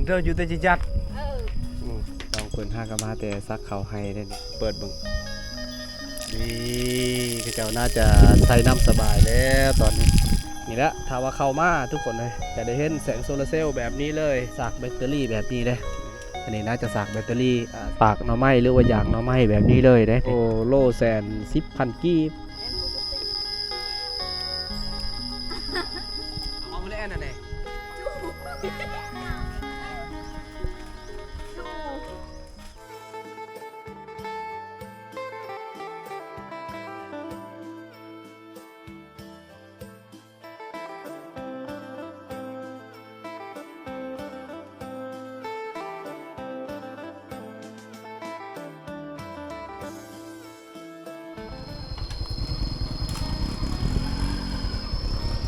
ເດີຢູ່ແຕ່ຈະຈັດ ເອີ ອືມ ນ້ອງເພິ່ນຫາກໍມາແຕ່ສັກເຂົ້າໄຮ່ເດ້ນີ້ ເປີດເບິ່ງ ນີ້ ເຂົາເຈົ້າໜ້າຈະໃສ່ນ້ຳສະບາຍແລ້ວຕອນນີ້ ນີ້ແຫຼະ ຖ້າວ່າເຂົ້າມາທຸກຄົນເອີຍ ຈະໄດ້ເຫັນແສງໂຊລາເຊວແບບນີ້ເລີຍ ສາກແບັດເຕີຣີແບບນີ້ເດ້ ອັນນີ້ໜ້າຈະສາກແບັດເຕີຣີ ອາ ສາກໜໍ່ໄມ້ ຫຼືວ່າຢາງໜໍ່ໄມ້ແບບນີ້ເລີຍເດ້ ໂອ້ ໂລແສນສິບພັນກີບ. ເອົາໄປແລ້ວອັນນັ້ນແຫຼະ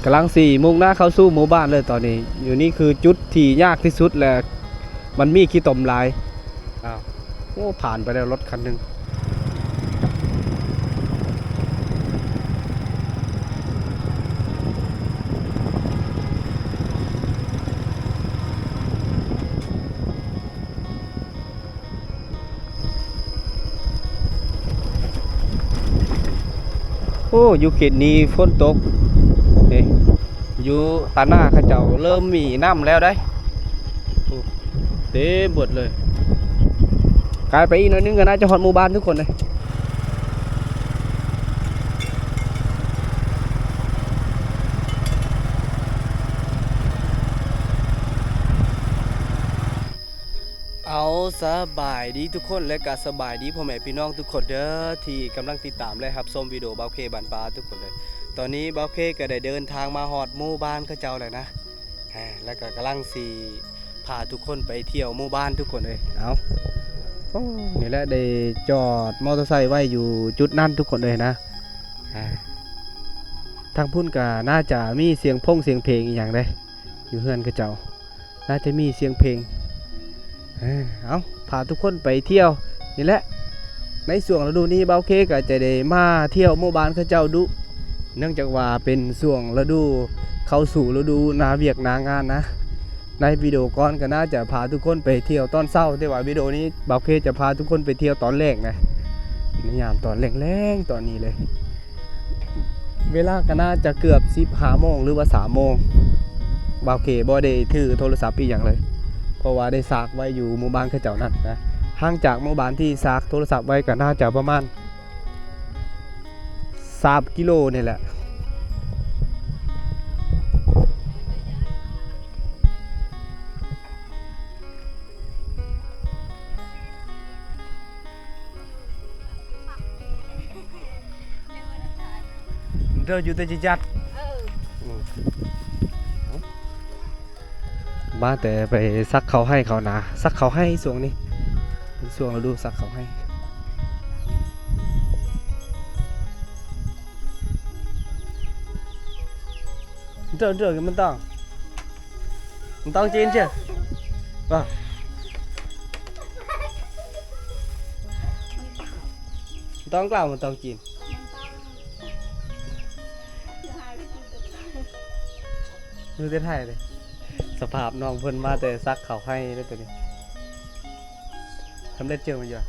ກຳລັງຊິມຸ່ງໜ້າເຂົ້າສູ່ໝູ່ບ້ານເລີຍຕອນນີ້ ຢູ່ນີ້ຄືຈຸດທີ່ຍາກທີ່ສຸດ ແລະ ມັນມີຂີ້ຕົມຫຼາຍ ອ້າວ ໂອ້ ຜ່ານໄປແລ້ວລົດຄັນໜຶ່ງ. ໂອ້ ຢູ່ເຂດນີ້ຝົນຕົກ ນີ້ ຢູ່ຕາໜ້າເຂົາເຈົ້າເລີ່ມມີນ້ຳແລ້ວໄດ໋ ເຕັມເບິດເລີຍ ກາຍໄປອີກໜ້ອຍໜຶ່ງກໍໜ້າຈະຮອດໝູ່ບ້ານທຸກຄົນເລີຍ. ເອົາ ສະບາຍດີທຸກຄົນ ແລະກະສະບາຍດີພໍ່ແມ່ພີ່ນ້ອງທຸກຄົນເດີ ທີ່ກຳລັງຕິດຕາມ ແລະ ຮັບຊົມວິດີໂອບ່າວເຄບ້ານປ່າທຸກຄົນເດີ. ຕອນນີ້ບ່າວເຄກໍໄດ້ເດີນທາງມາຮອດໝູ່ບ້ານເຂົາເຈົ້າແລ້ວນະ ແລະກະກຳລັງຊິພາທຸກຄົນໄປທ່ຽວໝູ່ບ້ານທຸກຄົນເອີຍ. ເອົາ ໂອ້ ນີ້ແຫຼະ ໄດ້ຈອດມໍເຕີໄຊໄວ້ຢູ່ຈຸດນັ້ນທຸກຄົນເອີຍນະ. ທາງພຸ້ນກະໜ້າຈະມີສຽງພົງສຽງເພງອີ່ຫຍັງເດ້ ຢູ່ເຮືອນເຂົາເຈົ້າ ໜ້າຈະມີສຽງເພງ. ເອີ ເອົາ ພາທຸກຄົນໄປທ່ຽວນີ້ແຫຼະ ໃນຊ່ວງລະດູນີ້ບ່າວເຄກໍຈະໄດ້ມາທ່ຽວໝູ່ບ້ານເຂົາເຈົ້າດຸ ເນື່ອງຈາກວ່າເປັນຊ່ວງລະດູເຂົ້າສູ່ລະດູໜ້າວຽກໜ້າງານນະ. ໃນວິດີໂອກ່ອນກໍໜ້າຈະພາທຸກຄົນໄປທ່ຽວຕອນເຊົ້າ ແຕ່ວ່າວິດີໂອນີ້ບ່າວເຄຈະພາທຸກຄົນໄປທ່ຽວຕອນແລງນະ ໃນຍາມຕອນແລງໆ ຕອນນີ້ເລີຍ. ເວລາກໍໜ້າຈະເກືອບສິບຫ້າໂມງ ຫຼືວ່າສາມໂມງ ບ່າວເຄບໍ່ໄດ້ຖືໂທລະສັບອີ່ຫຍັງເລີຍ ເພາະວ່າໄດ້ສາກໄວ້ຢູ່ໝູ່ບ້ານເຂົາເຈົ້ານັ້ນນະ. ຫ່າງຈາກໝູ່ບ້ານທີ່ສາກໂທລະສັບໄວ້ກໍໜ້າຈະປະມານສາມກິໂລນີ້ແຫຼະ. ເດີຢູ່ແຕ່ຈະຈັດ ເອີ ອືມ ມາແຕ່ໄປສັກເຂົ້າໄຮ່ເຂົ້ານາ ສັກເຂົ້າໄຮ່ຊ່ວງນີ້ ເປັນຊ່ວງລະດູສັກເຂົ້າໄຮ່. ເດີ ເດີ ມັນຕ້ອງ ມັນຕ້ອງຈີນເຈົ້າ ວ່າ ມັນຕ້ອງກາວ ມັນຕ້ອງຈີນ ຢູ່ແຕ່ໄທເດ້. ສະພາບນ້ອງເພິ່ນມາແຕ່ສັກເຂົ້າໄຮ່ເດ້ຕົວນີ້ ສຳເລັດເຈີມັນຢູ່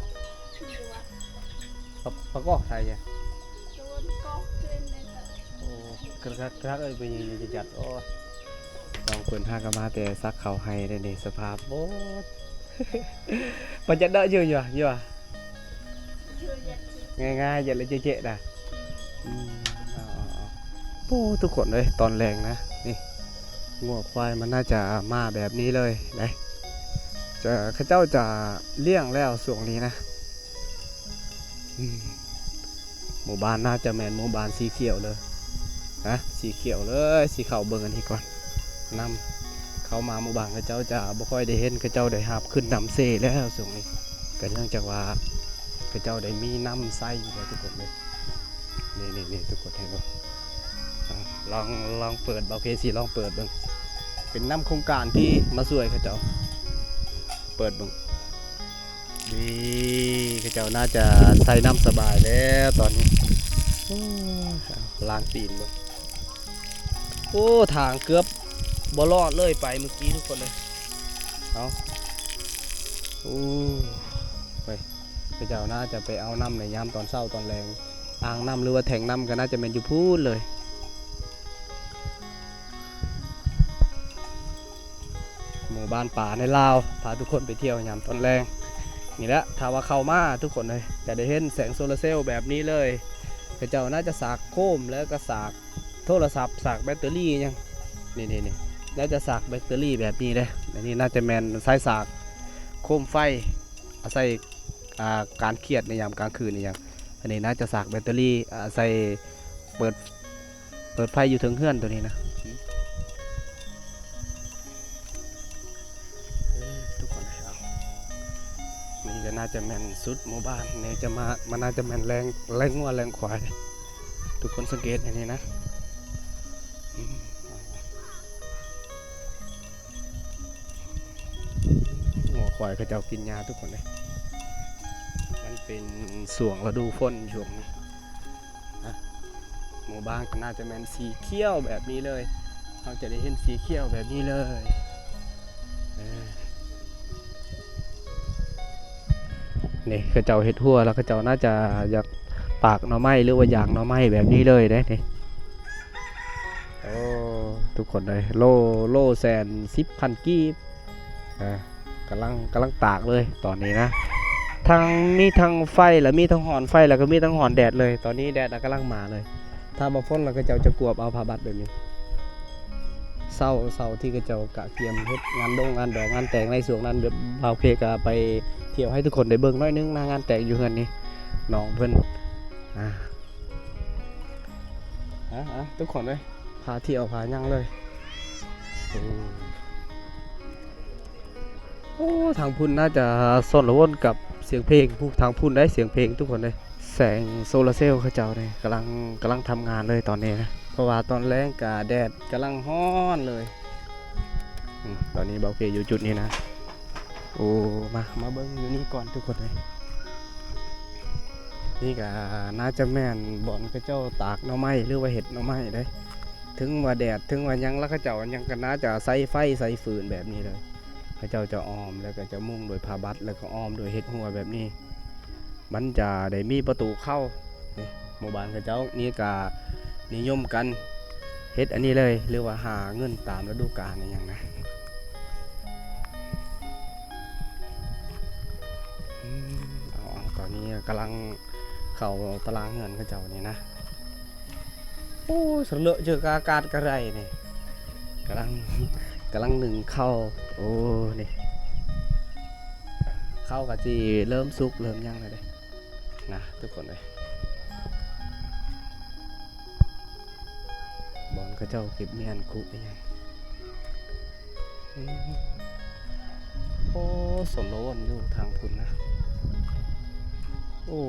ປະກອບໄທ ໂອ້ ຄັກໆ ເອີຍ ໄປຍິງຈັດ ໂອ້ ນ້ອງເພິ່ນຫາກໍມາແຕ່ສັກເຂົ້າໄຮ່ເດ້ນີ້ ສະພາບ ໂອ້ ມັນຈະເດາະຢູ່ ຢູ່ ຢູ່ ງ່າຍໆ ຢ່າລະເຈະໆ ນະ ອືມ ເອົາໆໆ ໂອ້ ທຸກຄົນເອີຍ ຕອນແລງນະ ນີ້ ງົວຄວາຍມັນໜ້າຈະມາແບບນີ້ເລີຍເດ້ ຈະ ເຂົາເຈົ້າຈະລ້ຽງແລ້ວຊ່ວງນີ້ນະ. ອືມ ໝູ່ບ້ານໜ້າຈະແມ່ນໝູ່ບ້ານສີຂຽວເລີຍນະ ສີຂຽວເລີຍ ຊິເຂົ້າເບິ່ງອັນນີ້ກ່ອນ ນຳ ເຂົ້າມາໝູ່ບ້ານເຂົາເຈົ້າຈະບໍ່ຄ່ອຍໄດ້ເຫັນ ເຂົາເຈົ້າໄດ້ຮັບຂຶ້ນນຳເຊແລ້ວຊ່ວງນີ້ ກໍເນື່ອງຈາກວ່າເຂົາເຈົ້າໄດ້ມີນ້ຳໃຊ້ຢູ່ແລ້ວທຸກຄົນເລີຍ. ນີ້ໆໆ ທຸກຄົນເຫັນບໍ່ ອາ ລອງ ລອງເປີດ ບ່າວເຄຊິລອງເປີດເບິ່ງ ເປັນນ້ຳໂຄງການທີ່ມາຊ່ວຍເຂົາເຈົ້າ ເປີດເບິ່ງ. ນີ້ ເຂົາເຈົ້າໜ້າຈະໃສ່ນ້ຳສະບາຍແລ້ວຕອນນີ້ ໂອ້ ລ້າງຕີນເບິ່ງ ໂອ້ ທາງເກືອບບໍ່ລອດເລີຍ ໄປມື້ກີ້ທຸກຄົນເລີຍ ເອົາ ໂອ້ ເອີຍ ເຂົາເຈົ້າໜ້າຈະໄປເອົານ້ຳໃນຍາມຕອນເຊົ້າຕອນແລງ ອ່າງນ້ຳ ຫຼືວ່າແທງນ້ຳ ກໍໜ້າຈະແມ່ນຢູ່ພຸ້ນເລີຍ. ໝູ່ບ້ານປາໃນລາວ ພາທຸກຄົນໄປທ່ຽວຍາມຕອນແລງນີ້ແຫຼະ. ຖ້າວ່າເຂົ້າມາ ທຸກຄົນເອີຍ ຈະໄດ້ເຫັນແສງໂຊລາເຊວແບບນີ້ເລີຍ. ເຂົາເຈົ້າໜ້າຈະສາກໂຄມ ແລ້ວກໍສາກໂທລະສັບ ສາກແບັດເຕີຣີຫຍັງ ນີ້ໆໆ ໜ້າຈະສາກແບັດເຕີຣີແບບນີ້ເດ້. ອັນນີ້ໜ້າຈະແມ່ນສາຍສາກໂຄມໄຟ ອາໄສ ອ່າ ການຄຽດໃນຍາມກາງຄືນອີ່ຫຍັງ. ອັນນີ້ໜ້າຈະສາກແບັດເຕີຣີ ອາໄສເປີດ ເປີດໄຟຢູ່ເທິງເຮືອນໂຕນີ້ນະ. ເອີ ທຸກຄົນເອີຍ ເອົາ ນີ້ກໍໜ້າຈະແມ່ນສຸດໝູ່ບ້ານ ນີ້ຈະມາ ມັນໜ້າຈະແມ່ນແລງ ແລງງົວແລງຄວາຍ. ທຸກຄົນສັງເກດອັນນີ້ນະ ອືມ ງົວຄວາຍເຂົາເຈົ້າກິນຫຍ້າ ທຸກຄົນເອີຍ. ມັນເປັນຊ່ວງລະດູຝົນຊ່ວງນີ້ ນະ ໝູ່ບ້ານກໍໜ້າຈະແມ່ນສີຂຽວແບບນີ້ເລີຍ ເຮົາຈະໄດ້ເຫັນສີຂຽວແບບນີ້ເລີຍ. ເອີ ນີ້ເຂົາເຈົ້າເຮັດຮົ້ວ ແລ້ວເຂົາເຈົ້າໜ້າຈະຢາກຕາກໜໍ່ໄມ້ ຫຼືວ່າຢາງໜໍ່ໄມ້ແບບນີ້ເລີຍເດ້ນີ້. ໂອ້ ທຸກຄົນເອີຍ ໂລ ໂລແສນສິບພັນກີບ ອ່າ ກຳລັງ ກຳລັງຕາກເລີຍຕອນນີ້ນະ. ທັງ ມີທັງໄຟ ແລ້ວມີທັງຮ້ອນໄຟ ແລ້ວກໍມີທັງຮ້ອນແດດເລີຍ. ຕອນນີ້ແດດນະກຳລັງມາເລີຍ. ຖ້າບໍ່ຝົນແລ້ວ ເຂົາເຈົ້າຈະກວບເອົາຜ້າບັດແບບນີ້. ເຊົ້າ ເຊົ້າທີ່ເຂົາເຈົ້າກະກຽມເຮັດງານດົງງານດອງງານແຕ່ງໃນຊ່ວງນັ້ນ ແບບບ່າວເຄກະໄປທ່ຽວໃຫ້ທຸກຄົນໄດ້ເບິ່ງໜ້ອຍໜຶ່ງນະ ງານແຕ່ງຢູ່ເຮືອນນີ້ ນ້ອງເພິ່ນ ອ່າ ອ່າ ອ່າ ທຸກຄົນເອີຍ ພາທ່ຽວພາຫຍັງເລີຍ. ໂອ້ ໂອ້ ທາງພຸ້ນໜ້າຈະຊົນລະວົນກັບສຽງເພງ ຜູ້ທາງພຸ້ນໄດ໋ ສຽງເພງທຸກຄົນເອີຍ. ແສງໂຊລາເຊວເຂົາເຈົ້ານີ້ກຳລັງ ກຳລັງທຳງານເລີຍຕອນນີ້ນະ ເພາະວ່າຕອນແລງກະແດດກຳລັງຮ້ອນເລີຍ. ອືມ ຕອນນີ້ບ່າວເຄຢູ່ຈຸດນີ້ນະ. ໂອ້ ມາ ມາເບິ່ງຢູ່ນີ້ກ່ອນທຸກຄົນເອີຍ. ນີ້ກະໜ້າຈະແມ່ນບ່ອນເຂົາເຈົ້າຕາກໜໍ່ໄມ້ ຫຼືວ່າເຮັດໜໍ່ໄມ້ເດ້. ເຖິງວ່າແດດ ເຖິງວ່າຫຍັງ ແລ້ວເຂົາເຈົ້າຍັງກະໜ້າຈະໃຊ້ໄຟໃຊ້ຟືນແບບນີ້ເລີຍ. ເຂົາເຈົ້າຈະອ້ອມ ແລ້ວກໍຈະມຸງໂດຍຜ້າບັດ ແລ້ວກໍອ້ອມໂດຍເຮັດຮົ້ວແບບນີ້. ມັນຈະໄດ້ມີປະຕູເຂົ້າ. ນີ້ ໝູ່ບ້ານເຂົາເຈົ້ານີ້ກະນິຍົມກັນເຮັດອັນນີ້ເລີຍ ຫຼືວ່າຫາເງິນຕາມລະດູການອີ່ຫຍັງນະ. ອືມ ເອົາ ເອົາ ຕອນນີ້ກຳລັງເຂົ້າຕະຫຼາງເຮືອນເຂົາເຈົ້ານີ້ນະ. ໂອ້ ສະເລາະເຈີກາກາດກະໄດ້ນີ້ ກຳລັງ ກຳລັງໜຶ້ງເຂົ້າ. ໂອ້ ນີ້ ເຂົ້າກະຊິເລີ່ມສຸກເລີ່ມຫຍັງແລ້ວເດ້ ນະ ທຸກຄົນເອີຍ. ບ່ອນເຂົາເຈົ້າເກັບມ້ຽນຄຸອີ່ຫຍັງ. ອືມ ໂອ້ ສົນລະວົນຢູ່ທາງພຸ້ນນະ. ໂອ້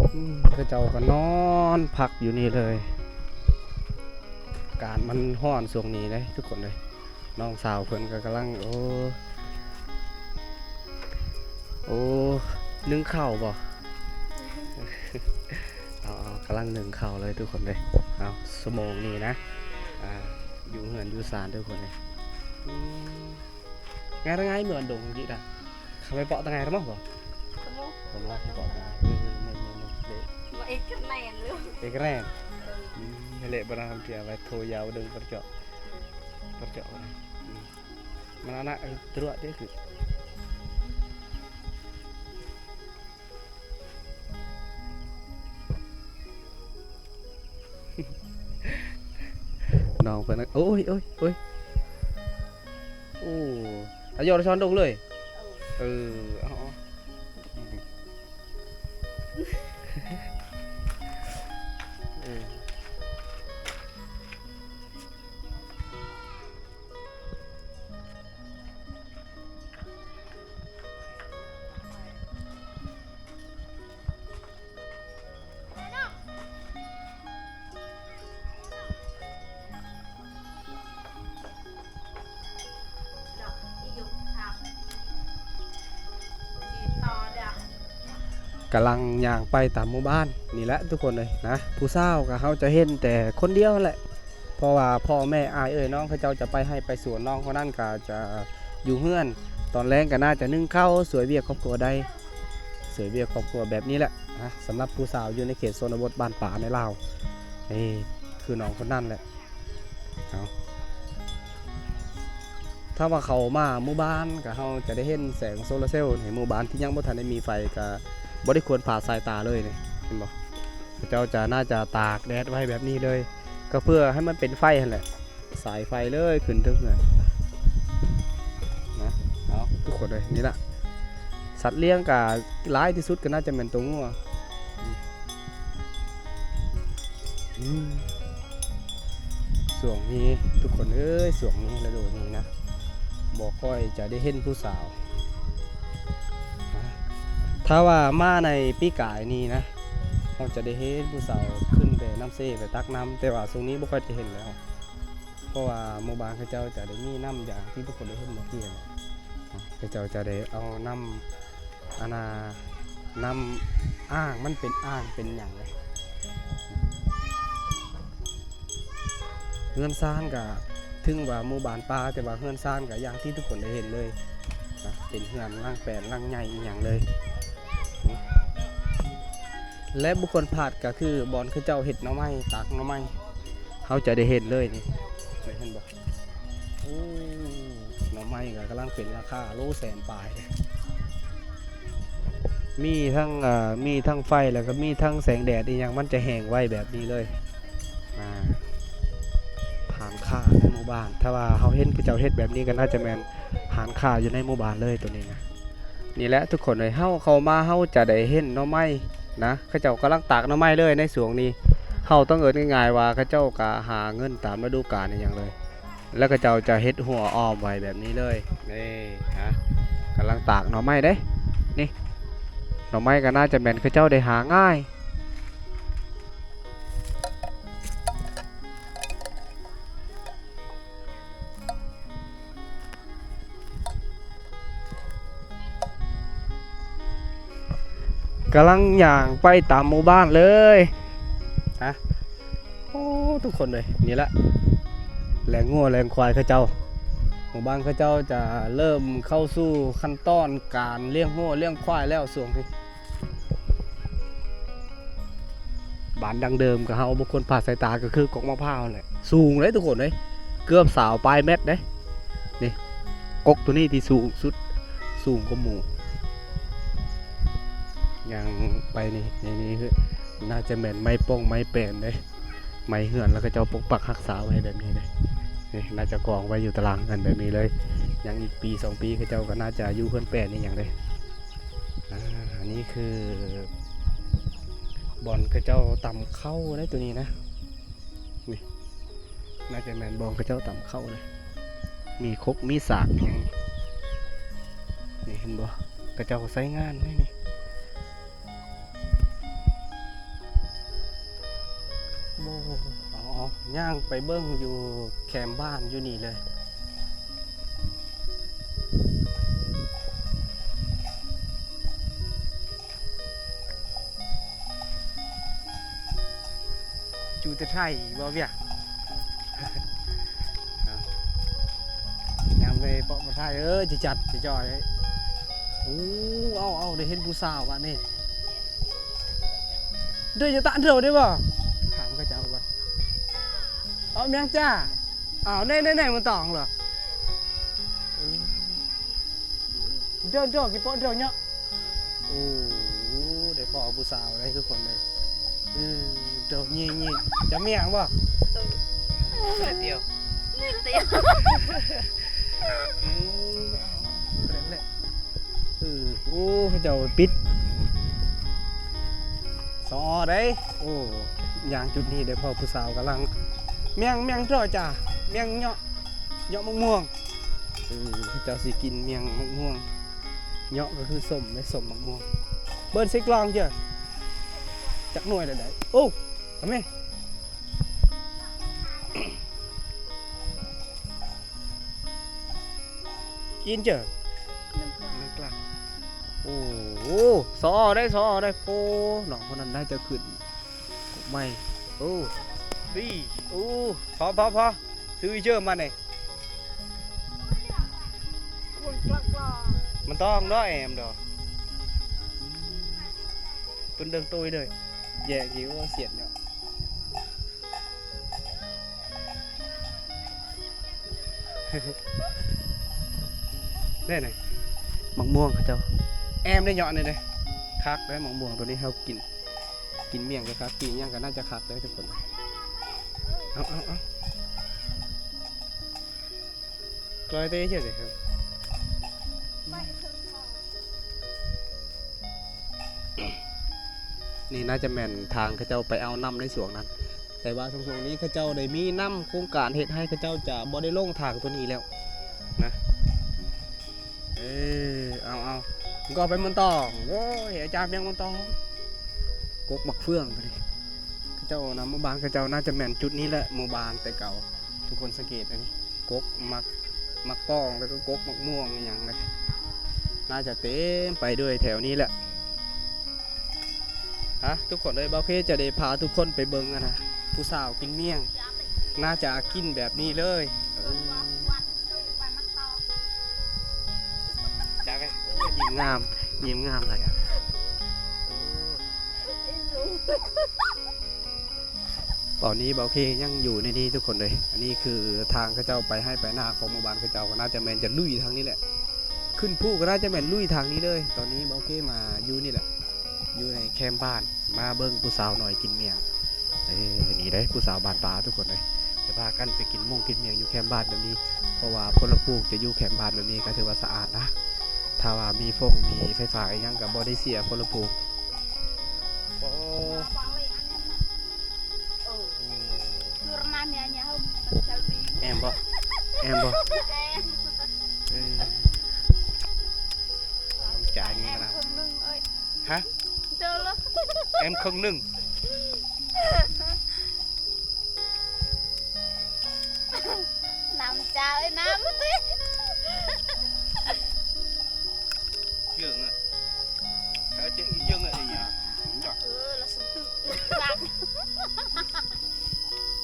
ອືມ ເຂົາເຈົ້າກໍນອນພັກຢູ່ນີ້ເລີຍ. ອາກາດມັນຮ້ອນຊ່ວງນີ້ເດ້ທຸກຄົນເອີຍ. ນ້ອງສາວເພິ່ນກໍກຳລັງ ໂອ້ ໂອ້ ໜຶ້ງເຂົ້າບໍ່? ເອົາ ເອົາ ກຳລັງໜຶ້ງເຂົ້າເລີຍທຸກຄົນເອີຍ. ເອົາ ຊົ່ວໂມງນີ້ນະ ອ່າ ຢູ່ເຮືອນຢູ່ຊານທຸກຄົນເອີຍ. ອືມ Ngai ra ngai mưn dong gita. Kami pok tengah rumah, Bang? Rumah. Rumah pok tengah. Nih, nih, nih, nih. Dek. Mau ikan lain lu. Ikan lain? Hmm. Hmm, lek barang dia, wai to ya udeng percok. Percok orang. Hmm. Mana anak, eh, teruk dia ke? ນ້ອງເພິ່ນ ໂອ້ຍ ໂອ້ຍ ໂອ້ຍ ໂອ້ ອາ ຢອດຊອນດົງເລີຍ ເອີ ເອົາ ເອົາ ເອີ. ກຳລັງຍ່າງໄປຕາມໝູ່ບ້ານນີ້ແຫຼະທຸກຄົນເອີຍນະ. ຜູ້ສາວກໍເຮົາຈະເຫັນແຕ່ຄົນດຽວຫັ້ນແຫຼະ ເພາະວ່າພໍ່ແມ່ອ້າຍເອື້ອຍນ້ອງເຂົາເຈົ້າຈະໄປໄຮ່ໄປສວນ, ນ້ອງຄົນນັ້ນກໍຈະຢູ່ເຮືອນ, ຕອນແລງກໍໜ້າຈະໜຶ້ງເຂົ້າ ຊ່ວຍວຽກຄອບຄົວໄດ້ ຊ່ວຍວຽກຄອບຄົວແບບນີ້ແຫຼະນະ. ສຳລັບຜູ້ສາວຢູ່ໃນເຂດຊົນນະບົດບ້ານປ່າໃນລາວ ນີ້ຄືນ້ອງຄົນນັ້ນແຫຼະ. ເອົາ ຖ້າວ່າເຂົ້າມາໝູ່ບ້ານກໍເຮົາຈະໄດ້ເຫັນແສງໂຊລາເຊວໃນໝູ່ບ້ານທີ່ຍັງບໍ່ທັນໄດ້ມີໄຟ ກໍບໍ່ໄດ້ຄວນຜາດສາຍຕາເລີຍນີ້ ເຫັນບໍ່? ເຂົາເຈົ້າຈະ ໜ້າຈະຕາກແດດໄວ້ແບບນີ້ເລີຍ ກໍເພື່ອໃຫ້ມັນເປັນໄຟຫັ້ນແຫຼະ ສາຍໄຟເລີຍຂຶ້ນເທິງເຮືອນນະ. ເອົາ ທຸກຄົນເອີຍ ນີ້ລະ ສັດລ້ຽງກໍຫຼາຍທີ່ສຸດກໍໜ້າຈະແມ່ນໂຕງົວ. ອືມ ຊ່ວງນີ້ທຸກຄົນເອີຍ ຊ່ວງນີ້ລະດູນີ້ນະ ບໍ່ຄ່ອຍຈະໄດ້ເຫັນຜູ້ສາວ. ຖ້າວ່າມາໃນປີກາຍນີ້ນະ ເຮົາຈະໄດ້ເຫັນຜູ້ສາວຂຶ້ນແຕ່ນ້ຳເຊໄປຕັກນ້ຳ, ແຕ່ວ່າຊ່ວງນີ້ບໍ່ຄ່ອຍໄດ້ເຫັນແລ້ວ ເພາະວ່າໝູ່ບ້ານເຂົາເຈົ້າຈະໄດ້ມີນ້ຳຢ່າງທີ່ທຸກຄົນໄດ້ເຫັນເມື່ອກີ້ຫັ້ນແຫຼະ. ເຂົາເຈົ້າຈະໄດ້ເອົານ້ຳ ອັນນ່າ ນ້ຳອ່າງ ມັນເປັນອ່າງເປັນຫຍັງເລີຍ. ເຮືອນຊານກະ ເຖິງວ່າໝູ່ບ້ານປ່າ ແຕ່ວ່າເຮືອນຊານກະຢ່າງທີ່ທຸກຄົນໄດ້ເຫັນເລີຍນະ ເປັນເຮືອນຫຼັງແປນຫຼັງໃຫຍ່ອີ່ຫຍັງເລີຍ. ແລະ ບໍ່ຄວນພາດກະຄືບ່ອນເຂົາເຈົ້າເຮັດໜໍ່ໄມ້ ຕາກໜໍ່ໄມ້ ເຮົາຈະໄດ້ເຫັນເລີຍນີ້ ເຫັນບໍ່? ໂອ້ ໜໍ່ໄມ້ກໍກຳລັງເປັນລາຄາໂລແສນປາຍເດ້. ມີທັງ ເອີ ມີທັງໄຟ ແລ້ວກໍມີທັງແສງແດດອີ່ຫຍັງ ມັນຈະແຫ້ງໄວແບບນີ້ເລີຍ. ອາ ຮ້ານຄ້າໃນໝູ່ບ້ານ ຖ້າວ່າເຮົາເຫັນເຂົາເຈົ້າເຮັດແບບນີ້ ກໍໜ້າຈະແມ່ນຮ້ານຄ້າຢູ່ໃນໝູ່ບ້ານເລີຍໂຕນີ້ນະ. ນີ້ແຫຼະທຸກຄົນເອີຍ ເຮົາເຂົ້າມາເຮົາຈະໄດ້ເຫັນໜໍ່ໄມ້ນະ ເຂົາເຈົ້າກຳລັງຕາກໜໍ່ໄມ້ເລີຍໃນຊ່ວງນີ້. ເຮົາຕ້ອງເອີ້ນງ່າຍໆວ່າເຂົາເຈົ້າກະຫາເງິນຕາມລະດູການອີ່ຫຍັງເລີຍ ແລ້ວເຂົາເຈົ້າຈະເຮັດຮົ້ວອ້ອມໄວ້ແບບນີ້ເລີຍ. ນີ້ນະ ກຳລັງຕາກໜໍ່ໄມ້ເດ້ ນີ້ ໜໍ່ໄມ້ກໍໜ້າຈະແມ່ນເຂົາເຈົ້າໄດ້ຫາງ່າຍ. ກຳລັງຍ່າງໄປຕາມໝູ່ບ້ານເລີຍ ຮະ. ໂອ້ ທຸກຄົນເອີຍ ນີ້ແຫຼະ ລ້ຽງງົວລ້ຽງຄວາຍເຂົາເຈົ້າ. ໝູ່ບ້ານເຂົາເຈົ້າຈະເລີ່ມເຂົ້າສູ່ຂັ້ນຕອນການລ້ຽງງົວລ້ຽງຄວາຍແລ້ວຊ່ວງນີ້. ບ້ານດັ້ງເດີມຂອງເຮົາບໍ່ຄວນຜາດສາຍຕາ ກໍຄືກົກໝາກພ້າວແຫຼະ ສູງເດ້ທຸກຄົນເອີຍ ເກືອບຊາວປາຍແມັດເດ້. ນີ້ ກົກໂຕນີ້ທີ່ສູງສຸດ ສູງກວ່າໝູ່. ຍ່າງໄປນີ້ ນີ້ ນີ້ຄືໜ້າຈະແມ່ນໄມ້ປ້ອງໄມ້ແປນເດ້ ໄມ້ເຮືອນ ແລ້ວເຂົາເຈົ້າປົກປັກຮັກສາໄວ້ແບບນີ້ເດ້. ນີ້ໜ້າຈະກອງໄວ້ຢູ່ຕາລ່າງເຮືອນແບບນີ້ເລີຍ. ຍັງອີກປີສອງປີ ເຂົາເຈົ້າກໍໜ້າຈະຢູ່ເຮືອນແປນອີ່ຫຍັງເດ້. ອ່າ ອັນນີ້ຄືບ່ອນເຂົາເຈົ້າຕຳເຂົ້າເດ້ ໂຕນີ້ນະ ນີ້ ໜ້າຈະແມ່ນບ່ອນເຂົາເຈົ້າຕຳເຂົ້າເດ້. ມີຄົກມີສາກຫຍັງ ນີ້ເຫັນບໍ່ ເຂົາເຈົ້າໃຊ້ງານເດ້ນີ້. ໂອ້ ເອົາ ເອົາ ຍ່າງໄປເບິ່ງຢູ່ແຄມບ້ານຢູ່ນີ້ເລີຍ. ຢູ່ແຕ່ໄທບໍ່ວຽກ ຍາມໄປເປາະປະໄທ ເອີ ຈະຈັດຈະຈ່ອຍ. ໂອ້ ເອົາ ເອົາ ໄດ້ເຫັນຜູ້ສາວບາດນີ້. ເດີ ຈະຕະເດີໄດ້ບໍ່? ຖາມເຂົາເຈົ້າກ່ອນ. ເອົາ ແມງຈ້າ. ອ້າວ ແນ່ໆໆ ມັນຕ້ອງເຫຼືອ ເອີ ເດີ ເດີ ກິໂປະ ເດີເນາະ. ໂອ້ ໄດ້ພໍ້ຜູ້ສາວໄດ໋ທຸກຄົນເດ້. ເອີ ໂຕເຍໆ ຈະແມ່ນຫຍັງບໍ່? ແມ່ນຕຽວ ແມ່ນຕຽວ. ອືມ ເອີ ໂອ້ ເຂົາເຈົ້າປິດສອໄດ໋. ໂອ້ ຍ່າງຈຸດນີ້ໄດ້ພໍ້ຜູ້ສາວກຳລັງ ແມ່ງ ແມ່ງເດາະຈ້າ ແມ່ງເຍາະ ເຍາະໝາກມ່ວງ. ເອີ ເຂົາເຈົ້າຊິກິນແມ່ງໝາກມ່ວງ. ເຍາະກໍຄືສົ້ມເດ້ ສົ້ມໝາກມ່ວງ. ເບິ່ງໃສ່ກລອງເຈົ້າ ຈັກໜ່ວຍແລ້ວໄດ໋. ໂອ້ ເອົາແມ ກິນເຈົ້າ ໜຶ່ງກລາ. ໂອ້ ໂອ້ ຊໍໄດ້ ຊໍໄດ້. ໂອ້ ນ້ອງຄົນນັ້ນໜ້າຈະຂຶ້ນໃໝ່. ໂອ້ ດີ ໂອ້ ພໍ ພໍ ພໍ ຊື້ເຈີມານີ້. ມັນຕ້ອງເນາະ ແອມເນາະ ເພິ່ນເດີນໂຕຍເລີຍ ແຍກຢູ່ສຽດເນາະ. ແນ່ນະ ໝາກມ່ວງເຂົາເຈົ້າ ແອມໄດ້ເຍາະນີ້ເດ້. ຄັກເດ້ ໝາກມ່ວງໂຕນີ້ ເຮົາກິນ ກິນໝ້ຽງກໍຄັກ ກິນຫຍັງກໍໜ້າຈະຄັກເດ້ທຸກຄົນ. ເອົາ ເອົາ ເອົາ ກອຍເຕເຈົ້າເດ້. ນີ້ໜ້າຈະແມ່ນທາງເຂົາເຈົ້າໄປເອົານ້ຳໃນຊ່ວງນັ້ນ ແຕ່ວ່າຊ່ວງໆນີ້ເຂົາເຈົ້າໄດ້ມີນ້ຳໂຄງການເຮັດໃຫ້ເຂົາເຈົ້າຈະບໍ່ໄດ້ລົງທາງໂຕນີ້ແລ້ວນະ. ເອີ ເອົາ ເອົາ ກໍໄປມັນຕ້ອງ. ໂອ້ຍ ອາຈານ ແມ່ນມັນຕ້ອງ ກົກໝາກເຟືອງໂຕນີ້. ເຂົາເຈົ້ານຳໝູ່ບ້ານເຂົາເຈົ້າໜ້າຈະແມ່ນຈຸດນີ້ແຫຼະ ໝູ່ບ້ານແຕ່ເກົ່າ. ທຸກຄົນສັງເກດອັນນີ້ ກົກໝາກ ໝາກຕ້ອງ ແລ້ວກໍກົກໝາກມ່ວງອີ່ຫຍັງເລີຍ ໜ້າຈະເຕັມໄປດ້ວຍແຖວນີ້ແຫຼະ. ຮະ ທຸກຄົນເອີຍ ບ່າວເຄຈະໄດ້ພາທຸກຄົນໄປເບິ່ງອັນນະ ຜູ້ສາວກິນໝ້ຽງ ໜ້າຈະກິນແບບນີ້ເລີຍ. ເອີ ຈ້າເວີຍ ໂອ້ຍ ຍິ້ມງາມ ຍິ້ມງາມຫຼາຍອະ. ຕອນນີ້ບ່າວເຄຍັງຢູ່ໃນນີ້ທຸກຄົນເອີຍ. ອັນນີ້ຄືທາງເຂົາເຈົ້າໄປໄຮ່ໄປນາຂອງໝູ່ບ້ານເຂົາເຈົ້າ ກໍໜ້າຈະແມ່ນຈະລຸຍທາງນີ້ແຫຼະ ຂຶ້ນພູກໍໜ້າຈະແມ່ນລຸຍທາງນີ້ເລີຍ. ຕອນນີ້ບ່າວເຄມາຢູ່ນີ້ແຫຼະ ຢູ່ໃນແຄມບ້ານ ມາເບິ່ງຜູ້ສາວນ້ອຍກິນໝ້ຽງ. ເອີ ນີ້ເດ້ຜູ້ສາວບ້ານປ່າທຸກຄົນເອີຍ ຈະພາກັນໄປກິນມົ້ງກິນໝ້ຽງຢູ່ແຄມບ້ານແບບນີ້ ເພາະວ່າພົນລະພູກຈະຢູ່ແຄມບ້ານແບບນີ້ກໍຖືວ່າສະອາດນະ. ຖ້າວ່າມີຟົງມີໄຟຟ້າອີ່ຫຍັງກໍບໍ່ໄດ້ເສຍພົນລະພູກ. ໂອ້ ແອມບໍ່ ແອມບໍ່? ເອີ ຕ້ອງຈ່າຍເງິນນຳ. ຮະ? ແອມເຄິ່ງໜຶ່ງ. ນ້ຳຈາເອີຍ ນ້ຳຕິ ເຢີງອະ ເອີ ລະສຸດຕຶກ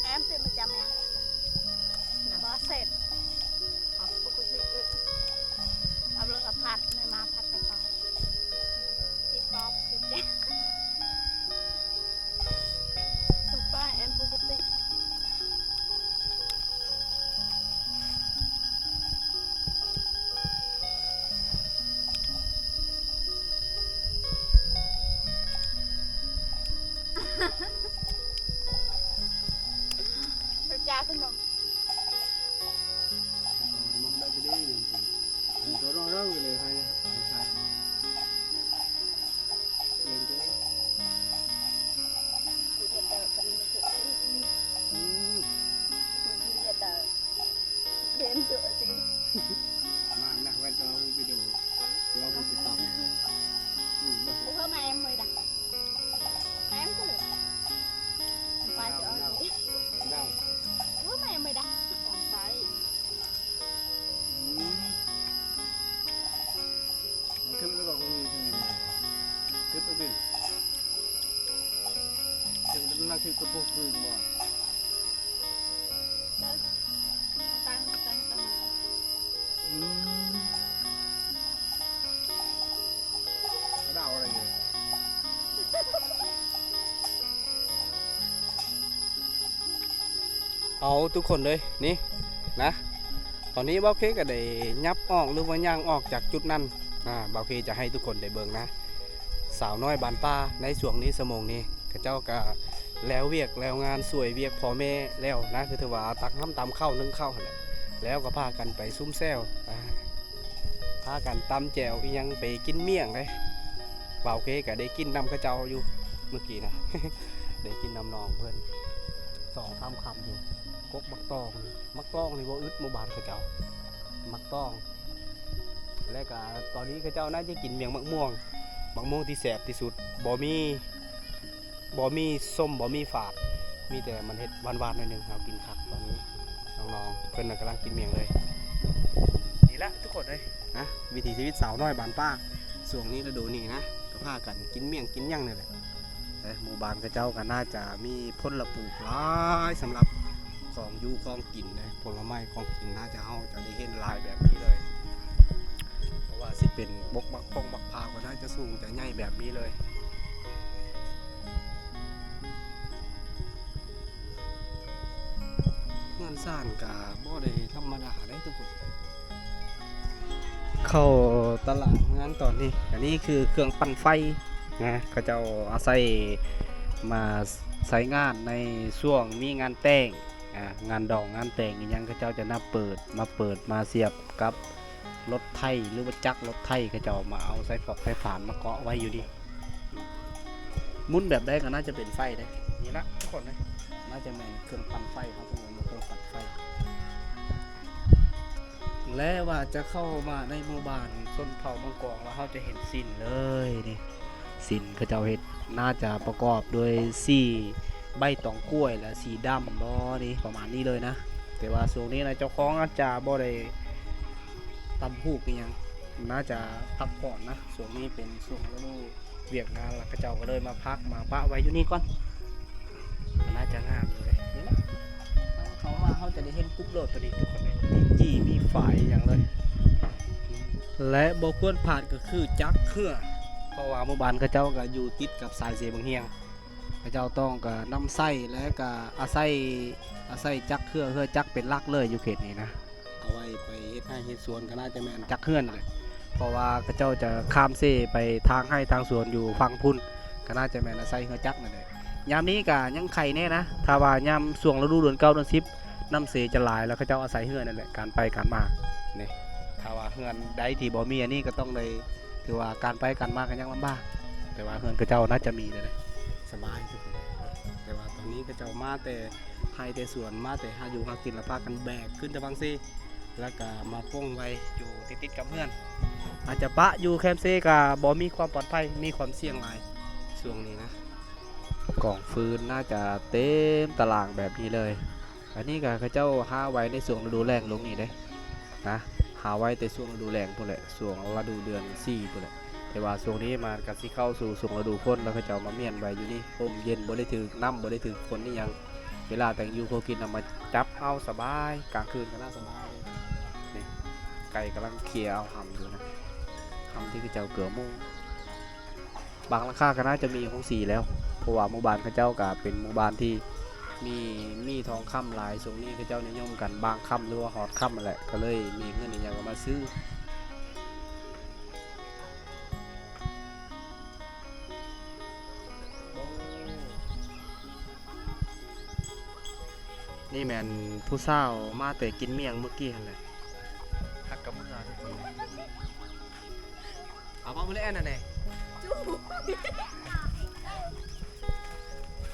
ແອມເປັນປະຈຳແມ່ນບໍ່ເສັດ ເອົາລົດມາຜັດ ມາຜັດກະເປົາ ທີ່ປອບ ສະປາແອນປົກກະຕິ ເປັນກາຂະໜົມ. ເອົາ ທຸກຄົນເອີຍ ນີ້ນະ ຕອນນີ້ບ່າວເຄກໍໄດ້ຫຍັບອອກ ຫຼືວ່າຍ່າງອອກຈາກຈຸດນັ້ນ ອ່າ ບ່າວເຄຈະໃຫ້ທຸກຄົນໄດ້ເບິ່ງນະ ສາວນ້ອຍບ້ານປ່າໃນຊ່ວງນີ້ ຊົ່ວໂມງນີ້ ເຂົາເຈົ້າກະແລ້ວວຽກແລ້ວງານ ຊ່ວຍວຽກພໍ່ແມ່ແລ້ວນະ ຄືຖືວ່າຕັກນ້ຳຕຳເຂົ້າ ໜຶ້ງເຂົ້າຫັ້ນແຫຼະ ແລ້ວກໍພາກັນໄປຊຸມແຊວ ອ່າ ພາກັນຕຳແຈ່ວອີ່ຫຍັງ ໄປກິນໝ້ຽງເດ້. ບ່າວເຄກໍໄດ້ກິນນຳເຂົາເຈົ້າຢູ່ມື້ກີ້ນະ ໄດ້ກິນນຳນ້ອງເພິ່ນສອງສາມຄຳຢູ່. ກົກໝາກຕອງ ໝາກຕອງນີ້ບໍ່ອຶດໝູ່ບ້ານເຂົາເຈົ້າ ໝາກຕອງ. ແລະກະຕອນນີ້ເຂົາເຈົ້າໜ້າຈະກິນໝ້ຽງໝາກມ່ວງ ໝາກມ່ວງທີ່ແຊບທີ່ສຸດ ບໍ່ມີ ບໍ່ມີສົ້ມ ບໍ່ມີຝາດ ມີແຕ່ມັນເຮັດຫວານໆໜ້ອຍໜຶ່ງ. ເຮົາກິນຄັກຕອນນີ້ ນ້ອງໆເພິ່ນນະກຳລັງກິນໝ້ຽງເລີຍ. ນີ້ລະທຸກຄົນເອີຍ ນະ ວິຖີຊີວິດສາວນ້ອຍບ້ານປ່າ ຊ່ວງນີ້ລະດູນີ້ນະ ກໍພາກັນກິນໝ້ຽງກິນຫຍັງນີ້ແຫຼະ. ເອີ ໝູ່ບ້ານເຂົາເຈົ້າກໍໜ້າຈະມີຜົນລະປູກຫຼາຍ ສຳລັບຂອງຢູ່ຂອງກິນເດ້ ຜົນລະໄມ້ຂອງກິນ ໜ້າຈະ ເຮົາຈະໄດ້ເຫັນຫຼາຍແບບນີ້ເລີຍ. ບໍ່ວ່າຊິເປັນບົກໝາກພົງໝາກພ້າວ ກໍໜ້າຈະສູງຈະໃຫຍ່ແບບນີ້ເລີຍ. ເຮືອນຊານກະບໍ່ໄດ້ທຳມະດາເດ້ທຸກຄົນ. ເຂົ້າຕະຫຼາດເຮືອນຕອນນີ້ ອັນນີ້ຄືເຄື່ອງປັ່ນໄຟນະ ເຂົາເຈົ້າອາໄສມາໃຊ້ງານໃນຊ່ວງມີງານແຕ່ງ ອາ ງານດອງງານແຕ່ງອີ່ຫຍັງ ເຂົາເຈົ້າຈະນຳເປີດ ມາເປີດມາສຽບກັບລົດໄຖ ຫຼືວ່າຈັກລົດໄຖ ເຂົາເຈົ້າມາເອົາສາຍຟອກສາຍຟານມາເກາະໄວ້ຢູ່ນີ້. ໝຸນແບບໃດກໍໜ້າຈະເປັນໄຟເດ້ ນີ້ລະທຸກຄົນເດ້ ໜ້າຈະແມ່ນເຄື່ອງປັ່ນໄຟ ເຮົາຕ້ອງເອີ້ນວ່າເຄື່ອງປັ່ນໄຟ. ແລະວ່າຈະເຂົ້າມາໃນໝູ່ບ້ານຊົນເຜົ່າມັງກອງ ແລ້ວເຮົາຈະເຫັນສິ້ນເລີຍນີ້ ສິ້ນເຂົາເຈົ້າເຮັດ ໜ້າຈະປະກອບໂດຍສີໃບຕອງກ້ວຍ ແລະ ສີດຳບໍນີ້ ປະມານນີ້ເລີຍນະ. ແຕ່ວ່າຊ່ວງນີ້ນະ ເຈົ້າຂອງອາດຈະບໍ່ໄດ້ຕຳຫູກອີ່ຫຍັງ ໜ້າຈະພັກຜ່ອນນະ ຊ່ວງນີ້ເປັນຊ່ວງລະດູ ວຽກງານ ແລ້ວເຂົາເຈົ້າກໍເລີຍມາພັກມາປະໄວ້ຢູ່ນີ້ກ່ອນ ກໍໜ້າຈະງາມຢູ່ເດ້. ນີ້ແຫຼະ ເຮົາເຂົ້າມາເຮົາຈະໄດ້ເຫັນປຸບໂລດໂຕນີ້ທຸກຄົນເດ້ ມີຈີ່ມີຝາຍອີ່ຫຍັງເລີຍ. ແລະບໍ່ຄວນພາດກໍຄືຈັກເຮືອ ເພາະວ່າໝູ່ບ້ານເຂົາເຈົ້າກໍຢູ່ຕິດກັບຊາຍເຊບັງຮຽງ ເຂົາເຈົ້າຕ້ອງກໍນຳໃຊ້ ແລະກໍອາໄສ ອາໄສຈັກເຮືອ ເຮືອຈັກເປັນຫຼັກເລີຍຢູ່ເຂດນີ້ນະ. ເອົາໄວ້ໄປເຮັດໄຮ່ເຮັດສວນ ກໍໜ້າຈະແມ່ນຈັກເຮືອນແຫຼະ ເພາະວ່າເຂົາເຈົ້າຈະຂ້າມເຊໄປທາງໄຮ່ທາງສວນຢູ່ຝັ່ງພຸ້ນ ກໍໜ້າຈະແມ່ນອາໄສເຮືອຈັກນັ້ນແຫຼະ. ຍາມນີ້ກໍຍັງໄຄແດ່ນະ ຖ້າວ່າຍາມຊ່ວງລະດູເດືອນເກົ້າເດືອນສິບ ນ້ຳເຊຈະຫຼາຍ ແລ້ວເຂົາເຈົ້າອາໄສເຮືອນັ້ນແຫຼະ ການໄປການມານີ້. ຖ້າວ່າເຮືອນໃດທີ່ບໍ່ມີອັນນີ້ ກໍຕ້ອງໄດ້ ຖືວ່າການໄປການມາກໍຍັງລຳບາກ ແຕ່ວ່າເຮືອນເຂົາເຈົ້າໜ້າຈະມີເດ້ ສະບາຍທຸກຄົນ. ແຕ່ວ່າຕອນນີ້ເຂົາເຈົ້າມາແຕ່ໄຮ່ແຕ່ສວນ ມາແຕ່ຫາຢູ່ຫາກິນ ແລ້ວພາກັນແບກຂຶ້ນຕາຝັ່ງເຊ ແລ້ວກໍມາປົງໄວ້ຢູ່ຕິດໆກັບເຮືອນ. ອາດຈະປະຢູ່ແຄມເຊກໍບໍ່ມີຄວາມປອດໄພ ມີຄວາມສ່ຽງຫຼາຍຊ່ວງນີ້ນະ. ກອງຟືນໜ້າຈະເຕັມຕະຫຼາງແບບນີ້ເລີຍ. ອັນນີ້ກໍເຂົາເຈົ້າຫາໄວ້ໃນຊ່ວງລະດູແລ້ງລົງນີ້ເດ້ນະ ຫາໄວ້ແຕ່ຊ່ວງລະດູແລ້ງພຸ້ນແຫຼະ ຊ່ວງລະດູເດືອນສີ່ພຸ້ນແຫຼະ. ແຕ່ວ່າຊ່ວງນີ້ມັນກໍຊິເຂົ້າສູ່ຊ່ວງລະດູຝົນ ແລ້ວເຂົາເຈົ້າມາມ້ຽນໄວ້ຢູ່ນີ້ ຮົ່ມເຢັນ ບໍ່ໄດ້ຖືກນ້ຳ ບໍ່ໄດ້ຖືກຝົນອີ່ຫຍັງ. ເວລາແຕ່ງຢູ່ຄົວກິນນຳ ມາຈັບເອົາສະບາຍ ກາງຄືນກໍໜ້າສະບາຍ. ນີ້ ໄກ່ກຳລັງເຄຍເອົາຫຳຢູ່ນະ ຫຳທີ່ເຂົາເຈົ້າເກືອໝູ່. ບາງຫຼັງຄາກໍໜ້າຈະມີໂຮງສີແລ້ວ ເພາະວ່າໝູ່ບ້ານເຂົາເຈົ້າກໍເປັນໝູ່ບ້ານທີ່ມີ ມີທອງຄຳຫຼາຍ. ຊ່ວງນີ້ເຂົາເຈົ້ານິຍົມກັນບາງຄ່ຳ ຫຼືວ່າຮອດຄ່ຳນັ້ນແຫຼະ ກໍເລີຍມີເງິນອີ່ຫຍັງກໍມາຊື້. ນີ້ແມ່ນຜູ້ສາວມາແຕ່ກິນໝ້ຽງມື້ກີ້ຫັ້ນແຫຼະ ຮັກກັບເມືອທຸກຄົນ. ເອົາມາມື້ແລກອັນນັ້ນແດ່ ຈູ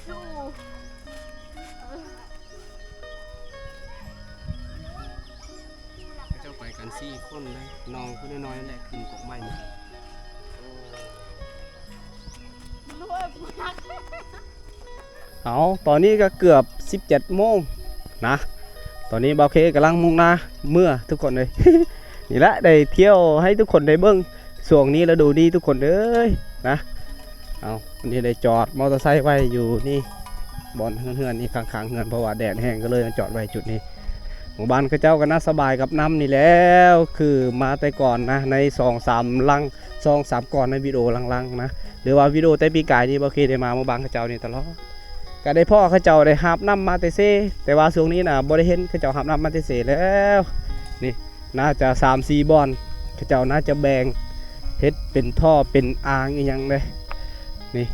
ຈູ. ເຂົາເຈົ້າໄປກັນສີ່ຄົນເລີຍ ນ້ອງຜູ້ນ້ອຍໆນັ້ນແຫຼະຂຶ້ນກົກໄມ້ໝົດ. ເອົາ ຕອນນີ້ກໍເກືອບສິບເຈັດໂມງນະ ຕອນນີ້ບ່າວເຄກຳລັງມຸ່ງໜ້າເມືອທຸກຄົນເອີຍ. ນີ້ແຫຼະ ໄດ້ທ່ຽວໃຫ້ທຸກຄົນໄດ້ເບິ່ງ ຊ່ວງນີ້ລະດູນີ້ທຸກຄົນເອີຍນະ. ເອົາ ອັນນີ້ໄດ້ຈອດມໍເຕີໄຊໄວ້ຢູ່ນີ້ ບ່ອນເຮືອນໆນີ້ ຂ້າງໆເຮືອນ ເພາະວ່າແດດແຮງກໍເລີຍມາຈອດໄວ້ຈຸດນີ້. ໝູ່ບ້ານເຂົາເຈົ້າກໍໜ້າສະບາຍກັບນ້ຳນີ້ແລ້ວ ຄືມາແຕ່ກ່ອນນະ ໃນສອງສາມຫຼັງ ສອງສາມກ່ອນໃນວິດີໂອຫຼັງໆນະ ຫຼືວ່າວິດີໂອແຕ່ປີກາຍນີ້ ບໍ່ເຄີຍໄດ້ມາໝູ່ບ້ານເຂົາເຈົ້ານີ້ຕະຫຼອດ ກໍໄດ້ພໍ້ເຂົາເຈົ້າໄດ້ຫາບນ້ຳມາແຕ່ເຊ ແຕ່ວ່າຊ່ວງນີ້ນະບໍ່ໄດ້ເຫັນເຂົາເຈົ້າຫາບນ້ຳມາແຕ່ເຊແລ້ວ. ນີ້ໜ້າຈະສາມສີ່ບ່ອນ ເຂົາເຈົ້າໜ້າຈະແບ່ງເຮັດເປັນທໍ່ເປັນອ່າງອີ່ຫຍັງເດ້. ນີ້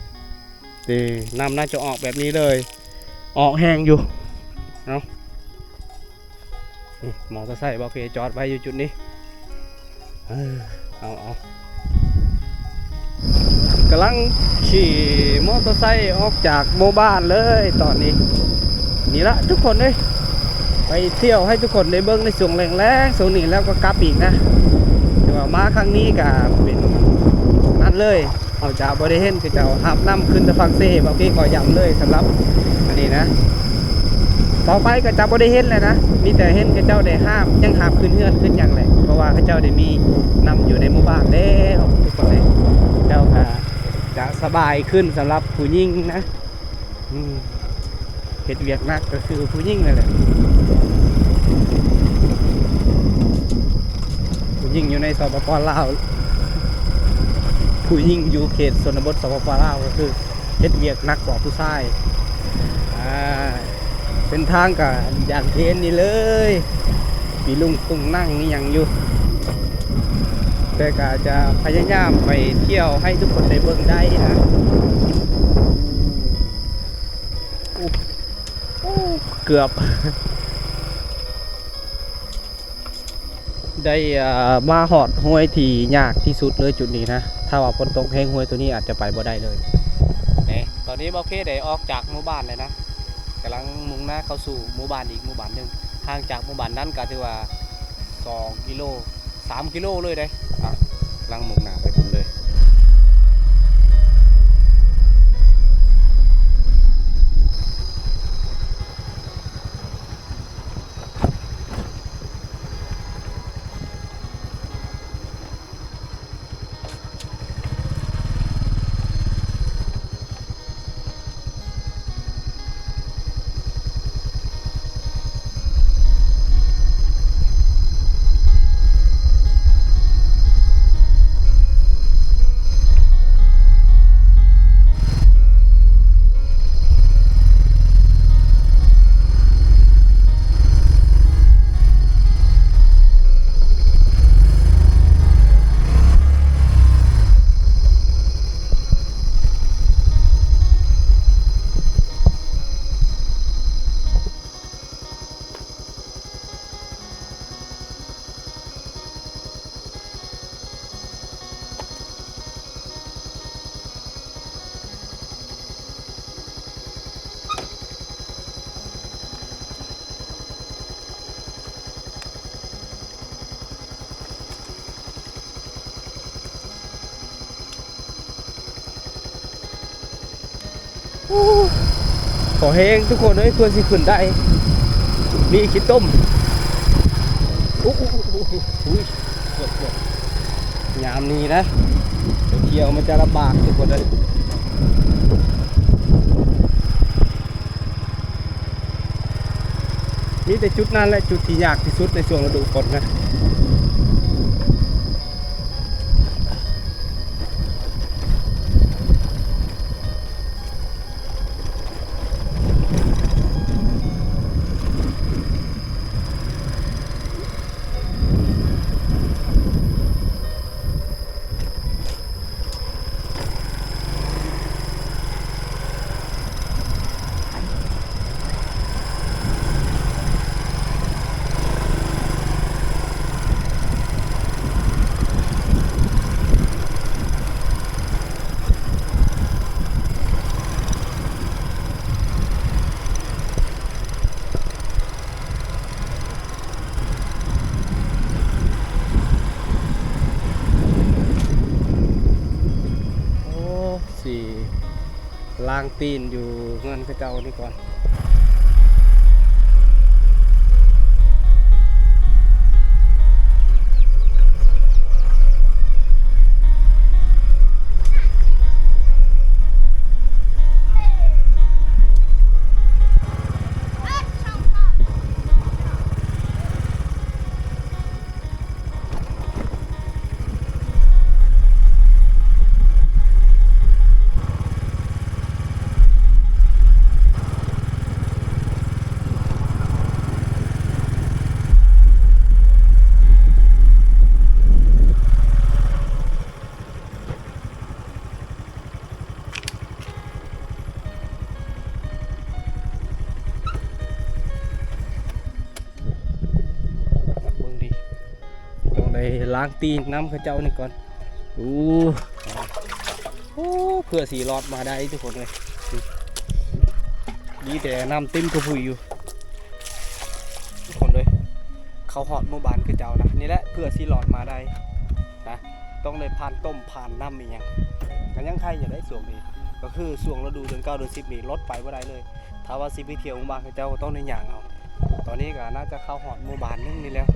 ນີ້ ນ້ຳໜ້າຈະອອກແບບນີ້ເລີຍ ອອກແຮງຢູ່ເນາະ. ນີ້ ມໍເຕີໄຊບໍ່ເຄຈອດໄວ້ຢູ່ຈຸດນີ້. ເອີ ເອົາ ເອົາ ກຳລັງຂີ່ມໍເຕີໄຊອອກຈາກໝູ່ບ້ານເລີຍຕອນນີ້. ນີ້ລະທຸກຄົນເອີຍ ໄປທ່ຽວໃຫ້ທຸກຄົນໄດ້ເບິ່ງໃນຊ່ວງແລງໆ ຊ່ວງນີ້ແລ້ວກໍກັບອີກນະ. ແຕ່ວ່າມາຄັ້ງນີ້ກໍເປັນນັ້ນເລີຍ ເຮົາຈະບໍ່ໄດ້ເຫັນເຂົາເຈົ້າຫາບນ້ຳຂຶ້ນແຕ່ຝັ່ງເຊ. ບ່າວເຄຂໍຢ້ຳເລີຍສຳລັບອັນນີ້ນະ. ຕໍ່ໄປກໍຈະບໍ່ໄດ້ເຫັນແລ້ວນະ ມີແຕ່ເຫັນເຂົາເຈົ້າໄດ້ຫາບ ຍັງຫາບຂຶ້ນເຮືອນຂຶ້ນຫຍັງແຫຼະ ເພາະວ່າເຂົາເຈົ້າໄດ້ມີນຳຢູ່ໃນໝູ່ບ້ານແລ້ວ ທຸກຄົນເອີຍ. ເຈົ້າກໍຈະສະບາຍຂຶ້ນສຳລັບຜູ້ຍິງນະ. ອືມ ເຮັດວຽກໜັກກໍຄືຜູ້ຍິງນັ້ນແຫຼະ ຜູ້ຍິງຢູ່ໃນ ສປປ ລາວ ຜູ້ຍິງຢູ່ເຂດຊົນນະບົດ ສປປ ລາວ ກໍຄືເຮັດວຽກໜັກກວ່າຜູ້ຊາຍ. ອາ ເສັ້ນທາງກໍຢ່າງທີ່ເຫັນນີ້ເລີຍ ມີລຸງຕຸງນັ່ງມີຫຍັງຢູ່ ແຕ່ກໍຈະພະຍາຍາມໄປທ່ຽວໃຫ້ທຸກຄົນໄດ້ເບິ່ງໄດ້ນະ. ໂອ້ ໂອ້ ເກືອບ ໄດ້ ເອີ ມາຮອດຫ້ວຍທີ່ຍາກທີ່ສຸດເລີຍຈຸດນີ້ນະ. ຖ້າວ່າຝົນຕົກແຮງ ຫ້ວຍໂຕນີ້ອາດຈະໄປບໍ່ໄດ້ເລີຍ. ນີ້ ຕອນນີ້ບ່າວເຄໄດ້ອອກຈາກໝູ່ບ້ານແລ້ວນະ ກຳລັງມຸ່ງໜ້າເຂົ້າສູ່ໝູ່ບ້ານອີກໝູ່ບ້ານໜຶ່ງ. ຫ່າງຈາກໝູ່ບ້ານນັ້ນກໍຖືວ່າສອງກິໂລ ສາມກິໂລເລີຍເດ້. ອ່ະ ກຳລັງມຸ່ງໜ້າໄປພຸ້ນເລີຍ. ໂອ້ ຂໍແຮງທຸກຄົນເອີຍ ເພື່ອຊິຂຶ້ນໄດ້. ນີ້ຂີ້ຕົມ. ໂອ້ ໂອ້ ໂອ້ ໂອ້ ໂອ້ ອຸ້ຍ ເກືອບ ເກືອບ. ຍາມນີ້ນະ ໄປທ່ຽວມັນຈະລຳບາກທຸກຄົນເອີຍ. ມີແຕ່ຈຸດນັ້ນແຫຼະ ຈຸດທີ່ຍາກທີ່ສຸດໃນຊ່ວງລະດູຝົນນະ. ໂອ້ ຊິລ້າງຕີນຢູ່ເຮືອນເຂົາເຈົ້ານີ້ກ່ອນ. ເບິ່ງດີ ຕ້ອງໄດ້ລ້າງຕີນນຳເຂົາເຈົ້ານີ້ກ່ອນ. ໂອ້ ໂອ້ ເພື່ອຊິລອດມາໄດ້ທຸກຄົນເອີຍ. ດີແຕ່ນ້ຳເຕັມກະພຸ້ຍຢູ່ ທຸກຄົນເອີຍ. ເຂົ້າຮອດໝູ່ບ້ານເຂົາເຈົ້ານະ ນີ້ແຫຼະ ເພື່ອຊິລອດມາໄດ້ນະ ຕ້ອງໄດ້ຜ່ານຕົມ ຜ່ານນ້ຳອີ່ຫຍັງ ກໍຍັງໄຄຢູ່ໄດ໋ຊ່ວງນີ້. ກໍຄືຊ່ວງລະດູເດືອນເກົ້າເດືອນສິບນີ້ລົດໄປບໍ່ໄດ້ເລີຍ. ຖ້າວ່າຊິໄປທ່ຽວໝູ່ບ້ານເຂົາເຈົ້າກໍຕ້ອງໄດ້ຍ່າງເອົາ. ຕອນນີ້ກໍໜ້າຈະເຂົ້າຮອດໝູ່ບ້ານໜຶ່ງນີ້ແລ້ວ.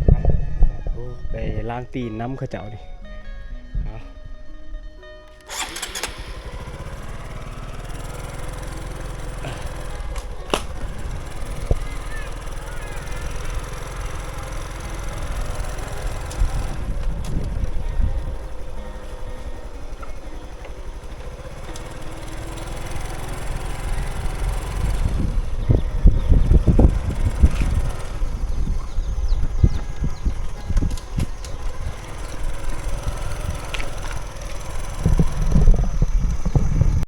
ໂອ້ ໄປລ້າງຕີນນຳເຂົາເຈົ້ານີ້.